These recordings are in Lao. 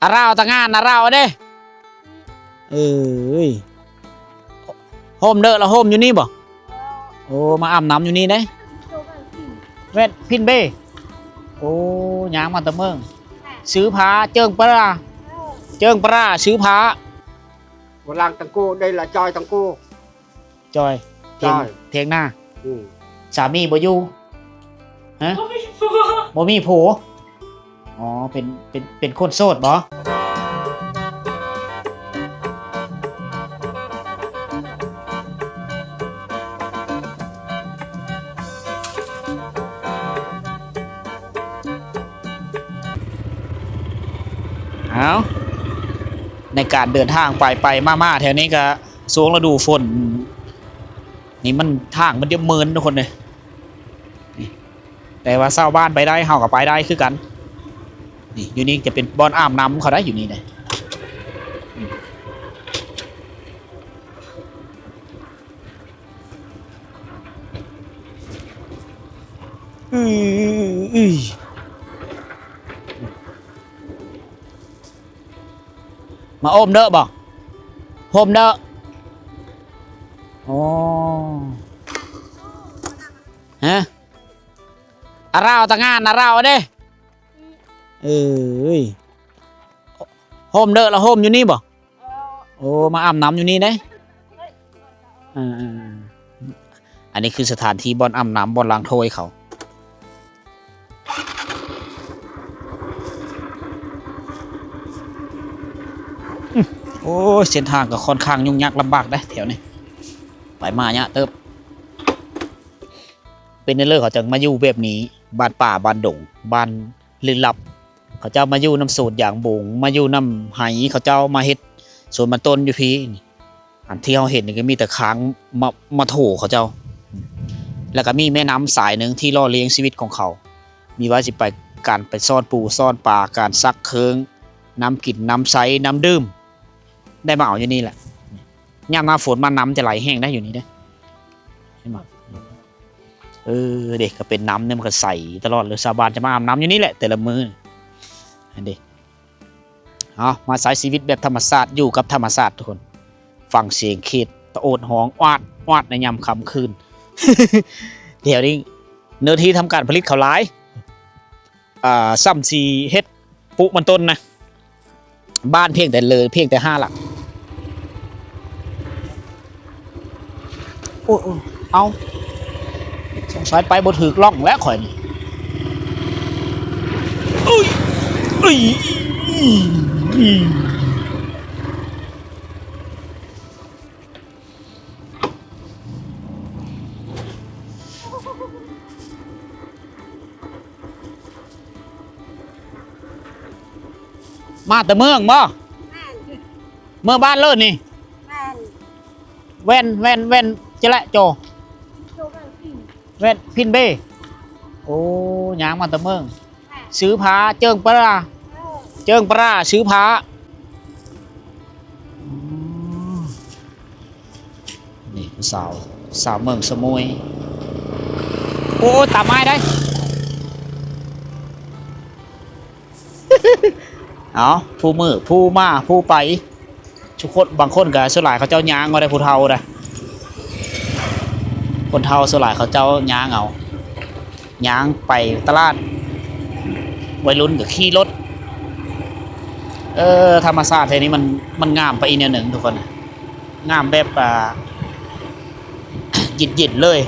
ອາລາວຕາງານ ອາລາວເດ້. ເອີຍ ໂຮມເດີລະ ໂຮມຢູ່ນີ້ບໍ່? ໂອ້ ມາອາບນ້ຳຢູ່ນີ້ເດ້. ແວ່ນພິນເບ. ໂອ້ ຍ່າງມາແຕ່ເມືອງ ຊື້ຜ້າ ເຈີງປະລາ ເຈີງປະລາ ຊື້ຜ້າ. ບໍ່ລັງຕັງໂກໄດ້ລະ ຈອຍຕັງໂກ. ຈອຍ ຖຽງ ຖຽງນາ. ອືມ ສາມີບໍ່ຢູ່? ຮະ ບໍ່ມີຜົວ ບໍ່ມີຜົວ. ອໍ ເປັນ ເປັນ ເປັນຄົນໂສດບໍ? ເອົ້າ ໃນການເດີນທາງໄປໄປມາມາແຖວນີ້ກະ ຊ່ວງລະດູຝົນນີ້ມັນ ທາງມັນຈະເມີນທຸກຄົນເອີຍ. ນີ້ ແຕ່ວ່າຊາວບ້ານໄປໄດ້ ເຮົາກໍໄປໄດ້ຄືກັນ. ນີ້ ຢູ່ນີ້ຈະເປັນບ່ອນອາບນ້ຳເຂົາໄດ໋ ຢູ່ນີ້ເດ້. ອື ອື ອື ອື. ມາໂອມເດີບໍ? ໂຮມເດີ. ອໍ ຮະ ອາລາວຕາງານ ອາລາວເດ້. ເອີຍ ໂຮມເດີລະ ໂຮມຢູ່ນີ້ບໍ? ໂອ້ ມາອາບນ້ຳຢູ່ນີ້ເດ້. ອ່າໆໆ ອັນນີ້ຄືສະຖານທີ່ບ່ອນອາບນ້ຳ ບ່ອນລ້າງຖ້ວຍເຂົາ. ໂອ້ຍ ເສັ້ນທາງກໍຄ່ອນຂ້າງຫຍຸ້ງຍາກລຳບາກເດ້ແຖວນີ້ ໄປມາຍາກເຕີບ. ເປັນແນວເລີເຂົາຈັ່ງມາຢູ່ແບບນີ້ ບ້ານປ່າບ້ານດົງ ບ້ານ ລຶກລັບ. ເຂົາເຈົ້າມາຢູ່ນຳສວນຢາງບົງ ມາຢູ່ນຳໄຮ່ເຂົາເຈົ້າ ມາເຮັດສວນມັນຕົ້ນຢູ່ພີ້. ອັນທີ່ເຮົາເຫັນນີ້ກໍມີແຕ່ຄ້າງມາ ມາໂຖເຂົາເຈົ້າ. ແລ້ວກໍມີແມ່ນ້ຳສາຍໜຶ່ງທີ່ຫຼໍ່ລ້ຽງຊີວິດຂອງເຂົາ ມີວ່າຊິໄປ ການໄປຊ້ອນປູຊ້ອນປາ ການຊັກເຄື່ອງ ນ້ຳກິນ ນ້ຳໃຊ້ ນ້ຳດື່ມ ໄດ້ມາເອົາຢູ່ນີ້ແຫຼະ. ຍາມໜ້າຝົນມາ ນ້ຳຈະໄຫຼແຮງໄດ໋ ຢູ່ນີ້ເດ້ ເຫັນບໍ່? ເອີເດ້ ກໍເປັນນ້ຳນີ້ ມັນກໍໃສຕະຫຼອດເລີຍ. ຊາວບ້ານຈະມາອາບນ້ຳຢູ່ນີ້ແຫຼະ ແຕ່ລະມື້ ຫັ້ນເດ້. ເອົາ ມາໃຊ້ຊີວິດແບບທຳມະຊາດ ຢູ່ກັບທຳມະຊາດທຸກຄົນ. ຟັງສຽງເຂດຕະໂອດຮ້ອງອາດອາດໃນຍາມຄ່ຳຄືນ. ແຖວນີ້ເນື້ອທີ່ທຳການຜະລິດເຂົາຫຼາຍ. ອ່າ ສ່ຳຊິເຮັດ ປູກມັນຕົ້ນນະ ບ້ານພຽງແຕ່ເລີ ພຽງແຕ່ຫ້າຫຼັງ. ໂອ້ຍ ເອົາ ສົງໄສໄປບໍ່ຖືກລ່ອງແລ້ວຂ້ອຍນີ້. ອຸ້ຍ ອຸ້ຍ ມາແຕ່ເມືອງບໍ່? ແມ່ນ ເມືອງບ້ານເລີດນີ້. ແມ່ນ ແວ່ນ ແວ່ນ ແວ່ນຈະແລະຈໍ ແວ່ນພິນເບ. ໂອ້ ຍ່າງມາແຕ່ເມືອງ ຊື້ຜ້າ ເຈີງປະລາ ເຈີງປະລາ ຊື້ຜ້າ. ອືມ ນີ້ຜູ້ສາວ ສາວເມືອງສະໂໝຍ. ໂອ້ຍ ຕາມອ້າຍໄດ໋. ເອົາ ຜູ້ມື້ ຜູ້ມາ ຜູ້ໄປ. ທຸກຄົນ ບາງຄົນກໍສ່ວນຫຼາຍເຂົາເຈົ້າຍ່າງເອົາໄດ໋ ຜູ້ເຖົ້ານະ ຄົນເຖົ້າສ່ວນຫຼາຍເຂົາເຈົ້າຍ່າງເອົາ ຍ່າງໄປຕະຫຼາດ ໄວລຸ້ນກໍຂີ່ລົດ. ເອີ ທຳມະຊາດແຖວນີ້ມັນ ມັນງາມໄປອີກແນວໜຶ່ງທຸກຄົນ ງາມແບບ ອ່າ ເຢັນໆເລີຍ.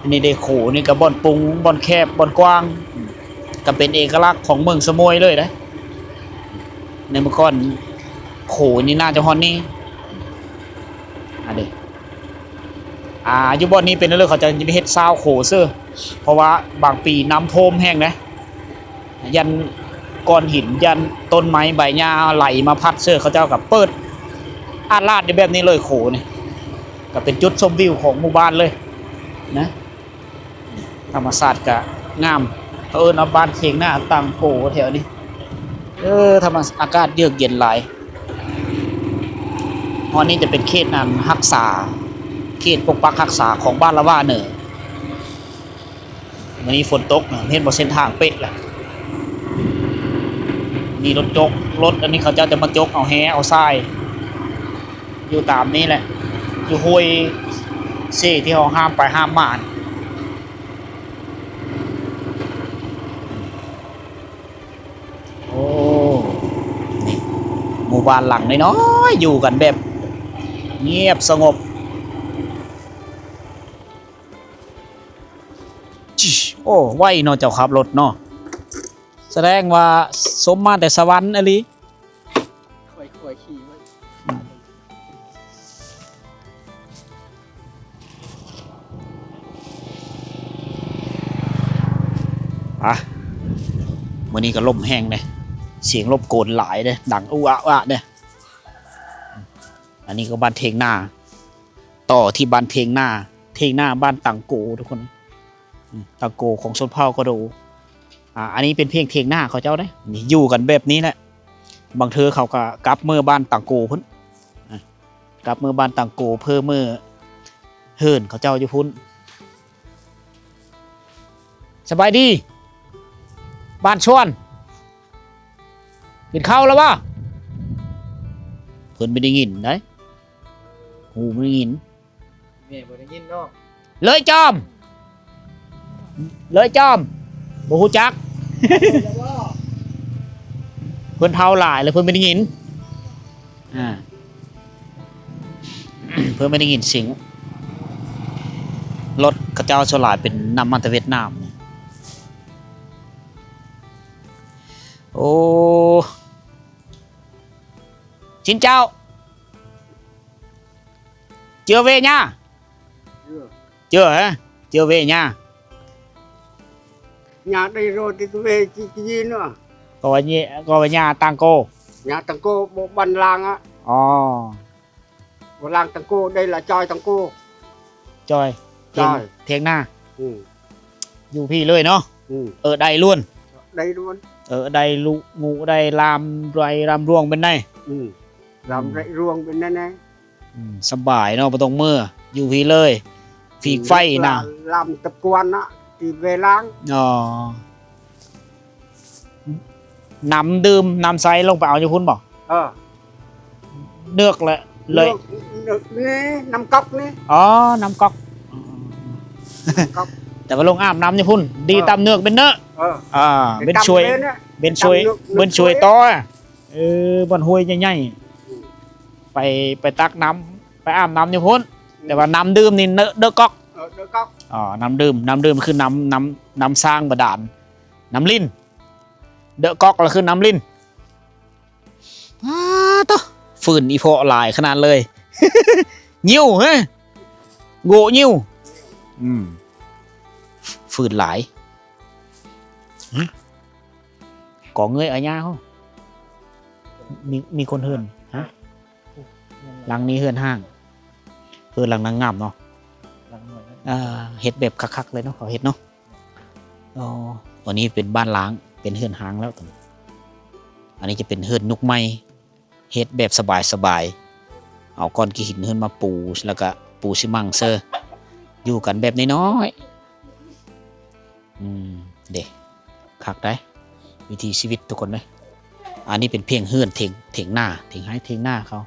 ອັນນີ້ເດ້ ໂຂນີ້ກໍບ່ອນປຸງ ບ່ອນແຄບ ບ່ອນກວ້າງ ກໍເປັນເອກະລັກຂອງເມືອງສະໂໝຍເລີຍເດ້. ໃນເມື່ອກ່ອນໂຂນີ້ໜ້າຈະຮອດນີ້ ອັນນີ້ ອ່າ ຢູ່ບ່ອນນີ້ເປັນເລື່ອງເຂົາຈະມີເຮັດຊາວໂຂເຊີ ເພາະວ່າບາງປີນ້ຳຖ້ວມແຮງເດ້ ຢ້ານກ້ອນຫີນ ຢ້ານຕົ້ນໄມ້ໃບຫຍ້າໄຫຼມາພັດເຊີ ເຂົາເຈົ້າກໍເປີດອາດລາດຢູ່ແບບນີ້ເລີຍ ໂຂນີ້ ກໍເປັນຈຸດຊົມວິວຂອງໝູ່ບ້ານເລີຍນະ. ທຳມະຊາດກະງາມ ເຂົາເອີ້ນວ່າບ້ານຄຽງນາຕັງໂປແຖວນີ້. ເອີ ທຳມະ ອາກາດເຢືອກເຢັນຫຼາຍ. ຮອດນີ້ຈະເປັນເຂດອັນຮັກສາ ເຂດປົກປັກຮັກສາຂອງບ້ານລະຫວ່າເໜີ. ມື້ນີ້ຝົນຕົກນະ ເຫັນບໍ່ ເສັ້ນທາງເປະລະ. ມີລົດຈົກ ລົດອັນນີ້ເຂົາເຈົ້າຈະມາຈົກເອົາແຮ່ເອົາຊາຍ ຢູ່ຕາມນີ້ແຫຼະ ຢູ່ຫ້ວຍເຊທີ່ເຮົາຫ້າມໄປຫ້າມມາ. ໂອ້ ນີ້ ໝູ່ບ້ານຫຼັງນ້ອຍໆ ຢູ່ກັນແບບງຽບສະຫງົບ. ໂອ້ ໄວເນາະ ເຈົ້າຂັບລົດເນາະ ສະແດງວ່າສົມມາແຕ່ສະຫວັນອີ່ຫຼີ. ຂ້ອຍໆຂີ່ໄວ້ ອາ ມື້ນີ້ກໍລົມແຮງເດ້ ສຽງລົບກວນຫຼາຍເດ້ ດັງອຸອະອຸອະເດ້. ອັນນີ້ກໍບ້ານຖຽງນາ ຕໍ່ທີ່ບ້ານຖຽງນາ ຖຽງນາບ້ານຕັງໂກທຸກຄົນ ອືມ ຕັງໂກຂອງຊົນເຜົ່າກະໂດ. ອາ ອັນນີ້ເປັນພຽງຖຽງນາເຂົາເຈົ້າເດ້ ນີ້ຢູ່ກັນແບບນີ້ແຫຼະ. ບາງເທື່ອເຂົາກໍກັບເມືອບ້ານຕັງໂກພຸ້ນ ອາ ກັບເມືອບ້ານຕັງໂກ ເພື່ອເມືອເຮືອນເຂົາເຈົ້າຢູ່ພຸ້ນ. ສະບາຍດີ ບ້ານຊວນ ກິນເຂົ້າແລ້ວບໍ່? ເພິ່ນບໍ່ໄດ້ຍິນໄດ໋ ຫູບໍ່ໄດ້ຍິນ ແມ່ບໍ່ໄດ້ຍິນເນາະ. ເລີຍຈອມ ເລີຍຈອມ ບໍ່ຮູ້ຈັກ ເພິ່ນເຖົ້າຫຼາຍແລ້ວ ເພິ່ນບໍ່ໄດ້ຍິນ ອາ ເພິ່ນບໍ່ໄດ້ຍິນສຽງລົດເຂົາເຈົ້າ. ສ່ວນຫຼາຍເປັນນ້ຳມັນຕາຫວຽດນາມ. ໂອ້ ຊິນເຈົ້າ ເຈືອເວຍາ ເຈືອ ເຈືອເຫ ເຈືອເວຍາ ຍາໄດ້ໂຣຕິເວຈິກິຍິນ ກໍວ່າເຍ ກໍວ່າຍາຕັງໂກ ຍາຕັງໂກ ບໍ່ບັນລາງອະ ອໍ ບໍ່ລາງຕັງໂກ ໄດ້ລະຈອຍຕັງໂກ ຈອຍ ຈອຍ ຖຽງນາ ອື ຢູ່ພີ້ເລີຍເນາະ ອື ເອີ ໄດ້ລ້ວນ ໄດ້ລ້ວນ ເອີ ໄດ້ລຸງູ ໄດ້ລາມ ໄດ້ລາມລວງເປັນໄດ ອື ລາມໄດ້ລວງເປັນແນວໃດ ອືມ ສະບາຍເນາະ ບໍ່ຕ້ອງເມືອ ຢູ່ພີ້ເລີຍ ຝີກໄຟນະ ລາມຕະກວນນະ ທີ່ເວລາງ ອໍ ນ້ຳດື່ມ ນ້ຳໃສລົງໄປເອົາຢູ່ພຸ້ນບໍ່? ເອີ ເນືອກແຫຼະ ເລີຍ ເນືອກ ເນືອກນີ້ ນ້ຳກັອກນີ້ ອໍ ນ້ຳກັອກ ອືມໆໆ ນ້ຳກັອກ ແຕ່ວ່າລົງອາບນ້ຳຢູ່ພຸ້ນ ດີ ເອີ ຕຳເນືອກເປັນເນີ ເອີ ອ່າ ເປັນຊ່ວຍ ເປັນຊ່ວຍ ເປັນຊ່ວຍຕໍ່ ເອີ ບ່ອນຫ້ວຍໃຫຍ່ໆ ອືມ ໄປ ໄປຕັກນ້ຳ ໄປອາບນ້ຳຢູ່ພຸ້ນ ອືມ ແຕ່ວ່ານ້ຳດື່ມນີ້ເນີ ເດີກອກ ເອີ ເດີກອກ ອໍ ນ້ຳດື່ມ ນ້ຳດື່ມຄືນ້ຳ ນ້ຳ ນ້ຳສ້າງບາດານ ນ້ຳລິນ ເດີກອກລະຄືນ້ຳລິນ. ປາໂຕ ຝືນອີ່ເພາະຫຼາຍຂະໜາດເລີຍ ຍິ້ວເຮີ ໂງ່ຍິ້ວ ອືມ ຝືນຫຼາຍ ຫຶ ກອງເງີຍອາຍາເຮົາ ມີ ມີຄົນເຮືອນ ຫະ ຫຼັງນີ້ເຮືອນຮ້າງ ເຮືອນຫຼັງນາງງາມເນາະ ຫຼັງນ້ອຍນະ ເອີ ເຮັດແບບຄັກໆເລີຍເນາະ ເຂົາເຮັດເນາະ. ອໍ ຕອນນີ້ເປັນບ້ານລ້າງ ເປັນເຮືອນຮ້າງແລ້ວຕອນນີ້ ອັນນີ້ຈະເປັນເຮືອນຍຸກໃໝ່ ເຮັດແບບສະບາຍໆ ເອົາກ້ອນຂີ້ຫີນເຮືອນມາປູ ແລ້ວກະປູຊີມັງເຊີ ຢູ່ກັນແບບນ້ອຍໆ ອືມ ເດ້ ຄັກໄດ໋ ວິຖີຊີວິດທຸກຄົນເອີຍ. ອັນນີ້ເປັນພຽງເຮືອນ ຖຽງ ຖຽງນາ ຖຽງໄຮ່ຖຽງນາເຂົາ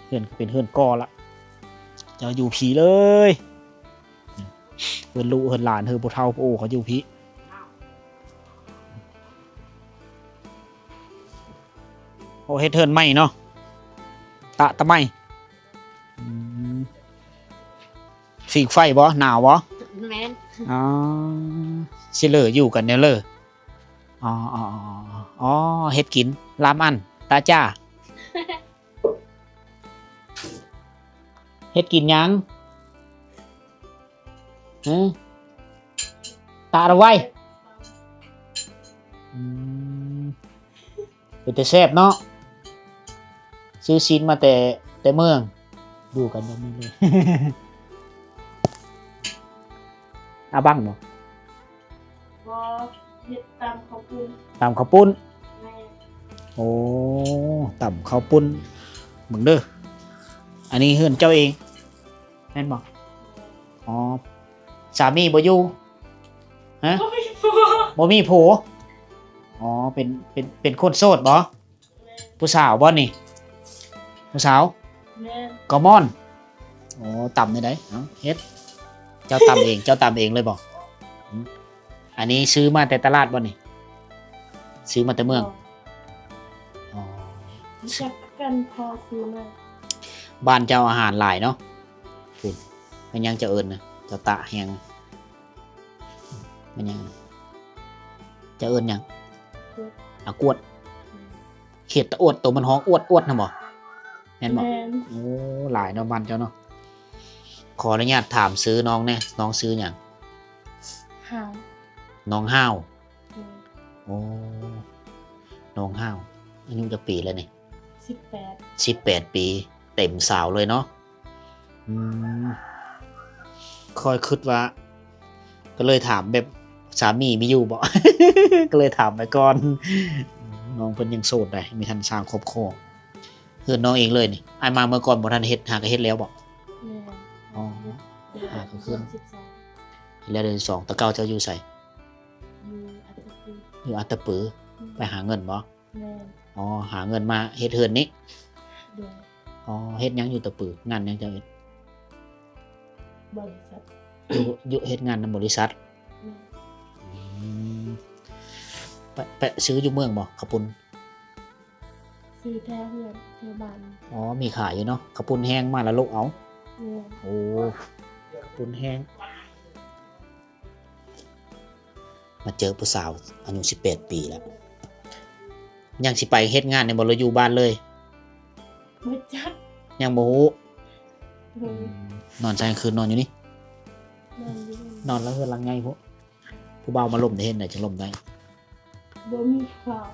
ເຮືອນເປັນເຮືອນກໍ່ລະ ເຈົ້າຢູ່ພີ້ເລີຍ. ເຮືອນລູກເຮືອນຫຼານ ເຮືອນຜູ້ເຖົ້າຜູ້ໂອເຂົາຢູ່ພີ້ ໂອ ເຮັດເຮືອນໃໝ່ເນາະ ຕະ ຕະໄໝ ອືມ ຝີກໄຟບໍ່? ໜາວບໍ່? ແມ່ນ ອໍ ຊິເລີຢູ່ກັນແນວເລີ ອໍ ເຮັດກິນ ລາມອັນ ຕາຈ້າ. ເຮັດກິນຫຍັງ? ຫື? ຕາລະໄວ ອືມ ເປັນຕາແຊບເນາະ ຊື້ຊີ້ນມາແຕ່ ແຕ່ເມືອງ ຢູ່ກັນແບບນີ້ເລີຍ ອາບັງບໍ່? ບໍ່ ເຮັດຕຳເຂົ້າປຸ້ນ ຕຳເຂົ້າປຸ້ນ ແມ່ນ ໂອ້ ຕຳເຂົ້າປຸ້ນ ເບິ່ງເດີ ອັນນີ້ເຮືອນເຈົ້າເອງ ແມ່ນບໍ່? ອໍ ສາມີບໍ່ຢູ່? ຮະ ບໍ່ມີຜົວ ບໍ່ມີຜົວ ອໍ ອໍ ເປັນ ເປັນ ເປັນຄົນໂສດບໍ? ແມ່ນ. ຜູ້ສາວບໍນີ້? ຜູ້ສາວ? ແມ່ນ. ກະມອນ. ໂອ້ ຕຳແນວໃດ? ເອົ້າ ເຮັດ ເຈົ້າຕຳເອງ ເຈົ້າຕຳເອງເລີຍບໍ? ອືມ ອັນນີ້ຊື້ມາແຕ່ຕະຫຼາດບໍນີ້? ຊື້ມາແຕ່ເມືອງ? ອໍ ອໍ ຮູ້ຈັກກັນ ພໍ່ຊື້ມາ. ບ້ານເຈົ້າອາຫານຫຼາຍເນາະ. ພຸ້ນ ແມ່ນຫຍັງເຈົ້າເອີ້ນນະ? ເຈົ້າຕະແຮງ ແມ່ນຫຍັງ? ເຈົ້າເອີ້ນຫຍັງ? ອາກວດ. ອາກວດ. ແມ່ນ. ເຂດຕະອວດ ໂຕມັນຮ້ອງອວດໆ ຫັ້ນບໍ? ແມ່ນບໍ? ແມ່ນ. ໂອ້ ຫຼາຍເນາະບ້ານເຈົ້າເນາະ. ຂໍອະນຸຍາດຖາມຊື່ນ້ອງແດ່ ນ້ອງຊື່ຫຍັງ? ຫາວ. ນ້ອງຫາວ. ແມ່ນ. ໂອ້ ນ້ອງຫາວ ອາຍຸຈັກປີແລ້ວນີ້? ສິບແປດ. ສິບແປດປີ ເຕັມຊາວເລີຍເນາະ. ອືມ ຂ້ອຍຄິດວ່າ ກໍເລີຍຖາມແບບສາມີມີຢູ່ບໍ? ກໍເລີຍຖາມໄປກ່ອນ. ນ້ອງເພິ່ນຍັງໂສດໃດ໋ ບໍ່ທັນສ້າງຄອບຄົວ. ເຮືອນນ້ອງເອງເລີຍນີ້? ອ້າຍມາເມື່ອກ່ອນບໍ່ທັນເຮັດ ຫາກະເຮັດແລ້ວບໍ? ແມ່ນ. ອໍ ເຮັດ ຫາກະຄືນ ເຮັດແລ້ວເດືອນສິບສອງ. ແຕ່ເກົ່າເຈົ້າຢູ່ໃສ? ຢູ່ອັດຕະປື. ຢູ່ອັດຕະປື. ອືມ ໄປຫາເງິນບໍ? ແມ່ນ. ອໍ ຫາເງິນມາເຮັດເຮືອນນີ້. ໂດຍ. ອໍ ເຮັດຫຍັງຢູ່ຕະປື? ງານຫຍັງເຈົ້າເຮັດ? ບໍລິສັດ. ຢູ່ ຢູ່ເຮັດງານນຳບໍລິສັດ. ແມ່ນ. ອືມ ໄປ ໄປຊື້ຢູ່ເມືອງບໍ ເຂົ້າປຸ້ນ? ຊື້ແຖວເຮືອນ ແຖວບ້ານ. ອໍ ມີຂາຍຢູ່ເນາະ ເຂົ້າປຸ້ນແຫ້ງ ມາລະໂລະເອົາ. ແມ່ນ. ໂອ້ ເຂົ້າປຸ້ນແຫ້ງ. ມາເຈີຜູ້ສາວອາຍຸສິບແປດປີແລ້ວ ຍັງຊິໄປເຮັດງານແມ່ນບໍ່ ຫຼືຢູ່ບ້ານເລີຍ? ບໍ່ຈັກ. ຍັງບໍ່ຮູ້. ໂດຍ. ອືມ ນອນໃສກາງຄືນ? ນອນຢູ່ນີ້? ນອນຢູ່ນີ້. ນອນແລ້ວເຮືອນຫຼັງໃຫຍ່ພຸ້ນ. ຜູ້ບ່າວມາລົມໄດ້ເຮັດໃດຈັ່ງລົມໄດ້? ບໍ່ມີຜູ້ບ່າວ.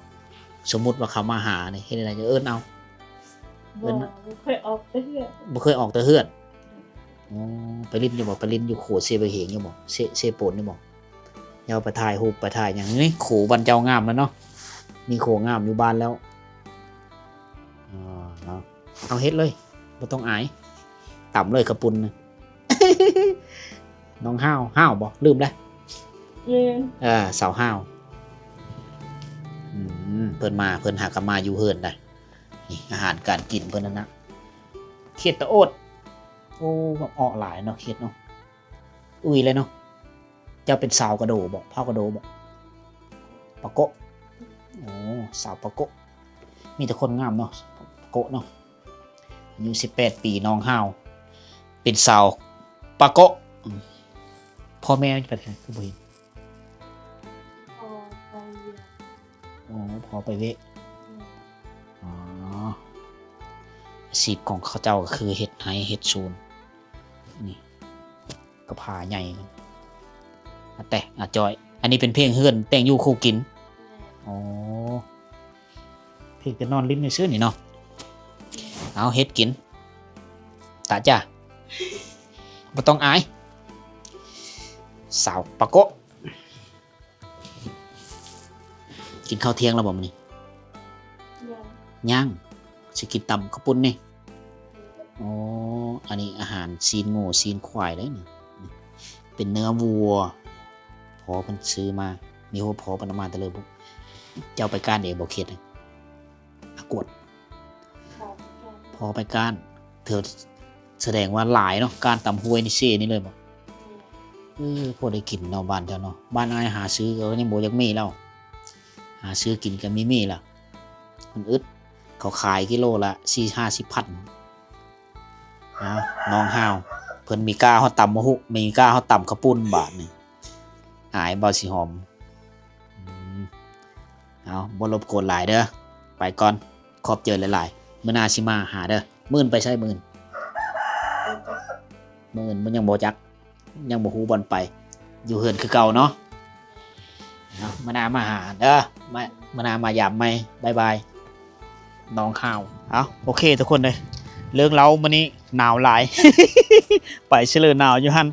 ສົມມຸດວ່າເຂົາມາຫານີ້ ເຮັດໃດຈັ່ງເອີ້ນເອົາ? ບໍ່ ເອີ້ນ ບໍ່ເຄີຍອອກແຕ່ເຮືອນ. ບໍ່ເຄີຍອອກແຕ່ເຮືອນ. ອໍ ໄປຫຼິ້ນຢູ່ບໍ່? ໄປຫຼິ້ນຢູ່ໂຂເຊບະເຫງຢູ່ບໍ່? ເຊ ເຊໂປນຢູ່ບໍ່? ຢ່າໄປຖ່າຍຮູບ ໄປຖ່າຍຫຍັງ. ນີ້ໂຂບ້ານເຈົ້າງາມແລ້ວເນາະ ມີໂຂງາມຢູ່ບ້ານແລ້ວ. ອໍ ເນາະ ເອົາເຮັດເລີຍ ບໍ່ຕ້ອງອາຍ ຕຳເລີຍເຂົ້າປຸ້ນນະ. ນ້ອງຫ້າວ ຫ້າວບໍ່? ລືມແລ້ວ. ແມ່ນ. ເອີ ສາວຫ້າວ. ອືມ ເພິ່ນມາ ເພິ່ນຫາກະມາຢູ່ເຮືອນໄດ໋. ນີ້ອາຫານການກິນເພິ່ນນັ້ນນະ ເຂດຕະໂອດ. ໂອ້ ບັກເອາະຫຼາຍເນາະ ເຂດເນາະ. ອຸ້ຍເລີຍເນາະ. ເຈົ້າເປັນສາວກະໂດບໍ? ເຜົ່າກະໂດບໍ? ປາໂກະ. ໂອ້ ສາວປາໂກະ ມີແຕ່ຄົນງາມເນາະ ປາໂກະເນາະ. ອາຍຸສິບແປດປີ ນ້ອງຫ້າວ ເປັນສາວປາໂກະ. ອືມ ພໍ່ແມ່ໄປໃສ ຄືບໍ່ເຫັນ? ພໍ່ໄປວຽກ. ອໍ ພໍ່ໄປວຽກ. ແມ່ນ. ອໍ ອາຊີບຂອງເຂົາເຈົ້າກໍຄືເຮັດໄຮ່ເຮັດສວນ ນີ້ ກະພາໃຫຍ່ ອາແຕະ ອາຈອຍ. ອັນນີ້ເປັນເພງເຮືອນແຕ່ງຢູ່ຄູ່ກິນ. ແມ່ນ. ອໍ ເພງແຕ່ນອນຫຼິ້ນຊື່ໆ ນີ້ເນາະ. ແມ່ນ. ເອົາ ເຮັດກິນ ຕະຈ້າ ບໍ່ຕ້ອງອາຍ ສາວປາໂກະ. ກິນເຂົ້າທ່ຽງແລ້ວບໍ່ມື້ນີ້? ຍັງ. ຍັງ ຊິກິນຕຳເຂົ້າປຸ້ນນີ້. ອໍ ອັນນີ້ອາຫານຊີ້ນງົວຊີ້ນຄວາຍເດ້ນີ້ ເປັນເນື້ອວັວ ພໍ່ເພິ່ນຊື້ມາ. ມີຫົວພໍ່ເພິ່ນເອົາມາແຕ່ເລີຍ. ເຈົ້າໄປກ້ານເອງບໍ່ ເຂດນີ້? ອາກວດ ພໍ່ໄປກ້ານ. ເທື່ອ ສະແດງວ່າຫຼາຍເນາະ ກ້ານຕຳຫ້ວຍນີ້ເຊນີ້ເລີຍບໍ? ແມ່ນ. ເອີ ພໍໄດ້ກິນເນາະ ບ້ານເຈົ້າເນາະ. ບ້ານອ້າຍຫາຊື້ກໍຍັງບໍ່ຢາກມີແລ້ວ ຫາຊື້ກິນກໍມີມີລະ ມັນອຶດ. ເຂົາຂາຍກິໂລລະສີ່ຫ້າສິບພັນ. ເອົາ ນ້ອງຫ້າວ ເພິ່ນມີກ້າຮອດຕຳໝາກຫຸກ ມີກ້າຮອດຕຳເຂົ້າປຸ້ນ. ບາດນີ້ອາຍບໍ່ຊິຫອມ. ອືມ ເອົາ ບໍ່ລົບກວນຫຼາຍເດີ້ ໄປກ່ອນ ຂອບໃຈຫຼາຍໆ. ມື້ໜ້າຊິມາຫາເດີ້. ມື້ອື່ນໄປໃສ? ມື້ອື່ນ ມື້ອື່ນມັນຍັງບໍ່ຈັກ ຍັງບໍ່ຮູ້ບ່ອນໄປ ຢູ່ເຮືອນຄືເກົ່າເນາະ. ເອົາ ມື້ໜ້າມາຫາເດີ້ ມາ ມື້ໜ້າມາຢາມໃໝ່. ບາຍບາຍ ນ້ອງຫ້າວ. ເອົາ ໂອເຄທຸກຄົນເດີ ເລື່ອງເລົ່າມື້ນີ້ໜາວຫຼາຍ ໄປຊິເລີໜາວຢູ່ຫັ້ນ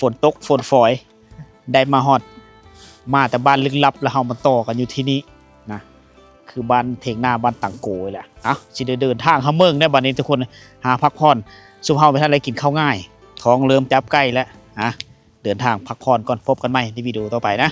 ຝົນຕົກຝົນຝອຍ ໄດ້ມາຮອດ ມາແຕ່ບ້ານລຶກລັບ ແລ້ວເຮົາມາຕໍ່ກັນຢູ່ທີ່ນີ້ນະ ຄືບ້ານຖຽງນາ ບ້ານຕັງໂກນີ້ແຫຼະ. ເອົ້າ ຊິໄດ້ເດີນທາງເຮົາເບິ່ງໄດ໋ ບັດນີ້ທຸກຄົນ ຫາພັກຜ່ອນ. ຊຸມເຮົາບໍ່ທັນໄດ້ກິນເຂົ້າງາຍ ທ້ອງເລີ່ມຈັບໄກ່ແລ້ວ. ອ່ະ ເດີນທາງພັກຜ່ອນກ່ອນ ພົບກັນໃໝ່ໃນວິດີໂອຕໍ່ໄປນະ.